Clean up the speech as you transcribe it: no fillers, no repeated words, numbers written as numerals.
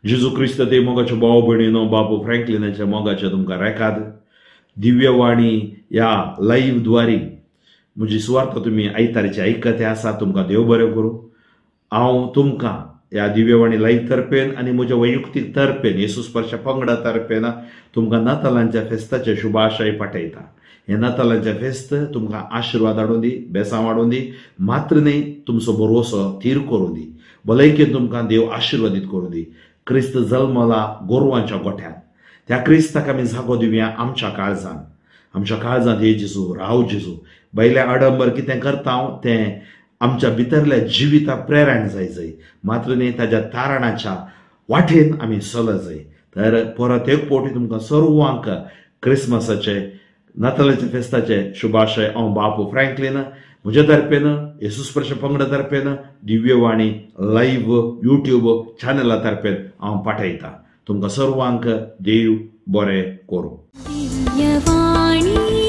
जेजू क्रिस्त ते मोगाचे भाव भयणीनो, बापू फ्रँकलिनाच्या मोगाचे तुमकां रेकाद. दिव्यवाणी ह्या लायव्ह द्वारी म्हजी सुवार्थ तुमी आयतारीचे आयकते आसा. तुमकां देव बरें करूं. हांव तुमकां ह्या दिव्यवाणी लायव्ह तर्फेन आनी म्हज्या वैयक्तीक तर्फेन येसू स्पर्श पंगडा तर्फेन तुमकां नातालांच्या फेस्ताचे शुभाशय पाठयता. हे नातालांचे फेस्त तुमकां आशिर्वाद हाडूं दी, बेसांव हाडूं दी, मात्र न्ही तुमचो भरवसो थीर करूं दी. भलायकेन तुमकां देव आशिर्वादीत करूं दी. क्रिस्त जल्मला गोरवांच्या गोठ्यांत, त्या क्रिस्ताक आमी जागो दिवया आमच्या काळजान. आमच्या काळजांत हे जेजू, राव जेजू. भायल्या आडंबर कितें करता हांव तें आमच्या भितरल्या जिविता प्रेरण जाय जाय, मात्र न्ही ताज्या तारणाच्या वाटेन आमी चलत जाय. तर परत एक फावटी तुमकां सर्वांक क्रिसमसाचे नातालाच्या फेस्ताचे शुभाशय. हांव बापू फ्रँकलीन म्हज्या तर्फेन, येसू स्पर्श पंगडा तर्फेन, दिव्यवाणी लायव्ह यूट्यूब चॅनला तर्फेन हांव पाठयता. तुमकां सर्वांक देव बरें करूं. दिव्यवाणी.